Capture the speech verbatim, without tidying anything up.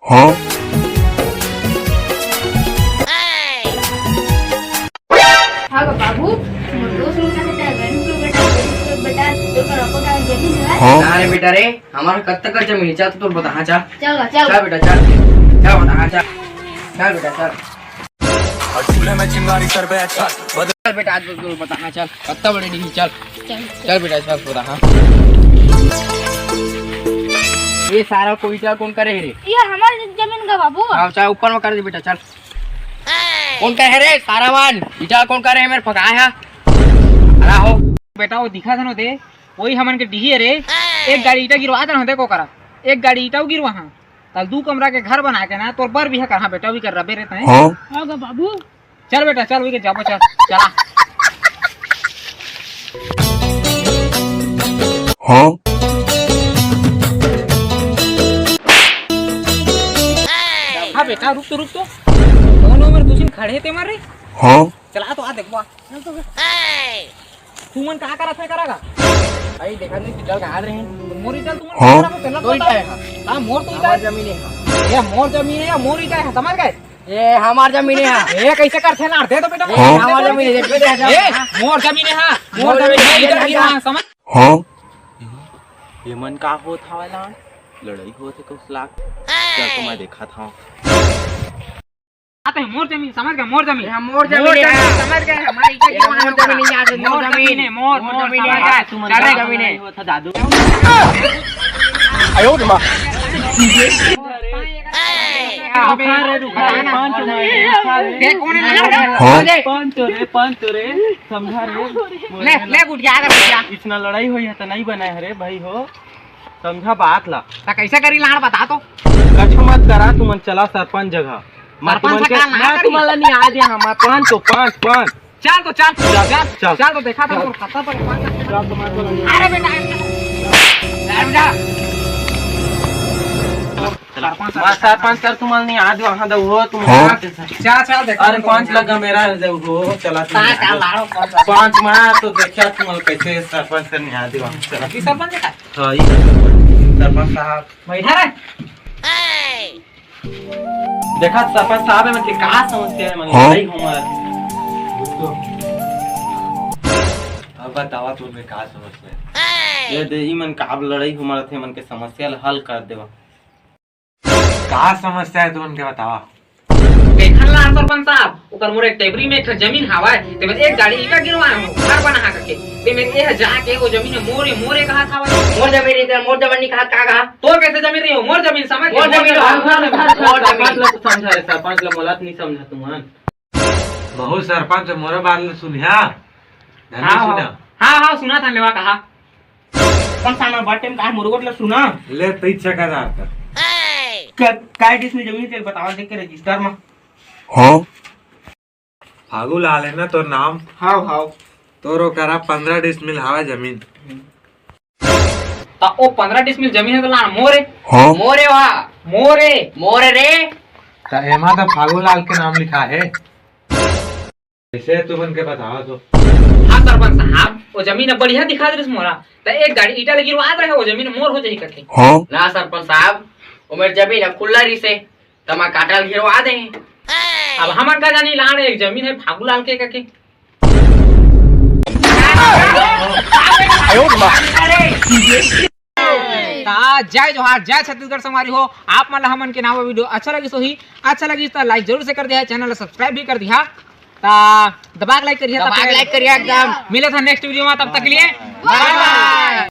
हाँ। हाँ गा बाबू, मोर दोस्त लोग कहत हे, "वन टू बेटा, वन टू बेटा, तोर करा अपन जमीन हे?" हाँ। ना रे बेटा रे, हमर कत्ता कर जमीन हे, चल तो तोर बताहा, चल। चल गा, चल। चल बेटा, चल। चल बताहा, चल। चल बेटा, चल। और चूल्हे में चिंगारी कर बे अच्छा। चल बेटा, आज तोर बताहा, चल। कत्ता बड़े नहीं, चल। चल। चल बेटा, चल बताहा। ये सारा को ईटा कोन करे हे रे? ये हमर जमीन गा बाबू। हाँ, चल ऊपर में कर दे बेटा, चल। कोन करे हे रे सारा मन? ईटा कोन करे हे मेर पकाय हा? अरे हो। बेटा, वो दिखा था ना दे, वही हमन के डीही हे रे। एक गाड़ी ईटा गिरवा देना होते को करा, एक गाड़ी ईटा गिरवा, हाँ। तल दू कमरा के घर बना के ना, तोर बर बिहा करहा बेटा, वही कर रबे रे तैं। हाँ। हाँ गा बाबू। चल बेटा, चल, वही के जाबो, चल, चला। हाँ। हाँ बेटा, रुक तो, रुक तो। कौन उम्र तुझे खड़े थे मारे? हाँ। चला तो आ, देखबो आ। तुमन का करत हे, करा गा? भाई, देखा नहीं, ईटा गा रहे हैं। मोर ईटा तुमन हाँ। का करत हे, पहला तो तोर ईटा बताओ। हे। हाँ, मोर तो ईटा हमार हे। जमीन हे। ये मोर जमीन हे या मोर ईटा हे, समझ गए? ये हमार जमीन हे। ये कैसे करथे ना? दे तो बेटा, ये मोर हमार जमीन हे, दे दे, दे। ये मोर जमीन हे, हाँ। मोर मोर जमीन हे, जमीन हे, ईटा गिरा, हाँ। समझ? हाँ। ये मन का होत हवय लान? लड़ाई होत हे कुछ लाग। चल तो मैं देखत हूँ। आते हैं, मोर जमीन, समझ गए? मोर जमीन। ये मोर जमीन हे। समझ गए? हमारी ईटा ये गिरवा मोर जमीन हे, यहाँ से मोर मोर जमीन जमीन। हे, मोर, मोर मोर, जमीन समझ हे। गए? तुमन चल रे। जमीन हे। होता दादू। आयो रे माँ। रुखा रे, रुखा रे, पंच मार, रुखा रे। ये कौन हे? हाँ। पंच रे, पंच रे, समझा रे। ले, ले गुटिया, ले गुटिया। इसना लड़ाई होई हे त नहीं बने हे रे भाई हो, समझा बात ला। त कैसे करी लाड़ बता तो। कछु मत करा, तुमन चला सरपंच जगह। मैं सरपंच तुमन के, का ना मैं करी? तुमन ला नहीं आ दे हम, मैं पंच तो पंच, पंच। चल तो चल, चल, चल, चल। चल तो देखा था तोर खाता पर पाँच। चल तो मैं तो नहीं। अरे बेटा, अरे बेटा। सरपंच, मैं सरपंच कर तुमन नहीं आ दे वहाँ दे वो तुम। हाँ। चल, चल, देखा अरे तो। पाँच लगा मेरा दे वो, चला तुम। चल, चल, लाड़ो, पाँच। पाँच मार तो देखा तुम कैसे सरपंच कर नहीं आ दे वहाँ, चला। ये सरपंच का? हाँ, ये सरपंच, सरपंच साहब। बैठा रे। देखा सरपंच साहब, एमन के का समस्या हे, मन हाँ? लड़ाई हो मरत। अब बतावा तुमन के का समस्या हे? ये दे, ई मन का अब लड़ाई हो मरत हे, मन के समस्या ल हल कर देवा। का समस्या हे तुमन के, बतावा। देखन ला सरपंच साहब, ओकर मोर एक टेबरी में एक ठो जमीन हावय, तेमे एक गाड़ी ईटा गिरवाए हो, घर बना हा करके। तेमे ए ह जाके ओ जमीन मोरे, मोरे कहा था, मोर जमीन रही, तेरा मोर जमीन नहीं कहा, का कहा? तोर कैसे जमीन रही हो? मोर जमीन समझ मोर के, जमीन मोर जमीन। घर, घर, घर, मोर जमीन। सरपंच ला तो समझा रे, सरपंच ला मोला तो नहीं समझा तुमन। बहुत सरपंच मोरे बात ले सुनिया, ध्यान हाँ, से सुना। हाँ, हाँ, सुना था लेवा कहा। कम साल में बर्थडे में कहा मुर्गोट ला सुना। ले तई छका जाता। क-, काय डिसमिल जमीन तेरे बतावा देख के रजिस्टर में। हाँ। फागू लाल हे ना तोर नाम? हाव, हाव। तोर ओकरा पंद्रह डिसमिल हावय जमीन। त ओ पंद्रह डिसमिल जमीन हे त लान मोरे। हाँ। मोरे वा। मोरे। मोरे रे। त एमा त फागू लाल के नाम लिखा हे। कैसे तुमन के बतावा तो? हाँ सरपंच साहब, ओ जमीन अब बढ़िया दिखा दे मोला। त एक गाड़ी ईटा लगी गिरवा रहे, ओ जमीन मोर हो जाही कथे। हाँ। ना सरपंच साहब, ओ मेर जमीन अब खुला रहिसे। त मैं काटा ल घेरवा दे। अब हमन का जानी लाड़ एक जमीन हे फागू लाल के कके। ता जय जोहार, जय छत्तीसगढ़ संगवारी हो। आप मन ला हमन के नवा वीडियो अच्छा लगिस होही, अच्छा लगिस त लाइक जरूर से कर दिहा, चैनल ला सब्सक्राइब भी कर दिहा। ता दबा के लाइक करिहा, दबा के लाइक करिहा एकदम। मिलत हन नेक्स्ट वीडियो में, तब तक के लिए बाय बाय।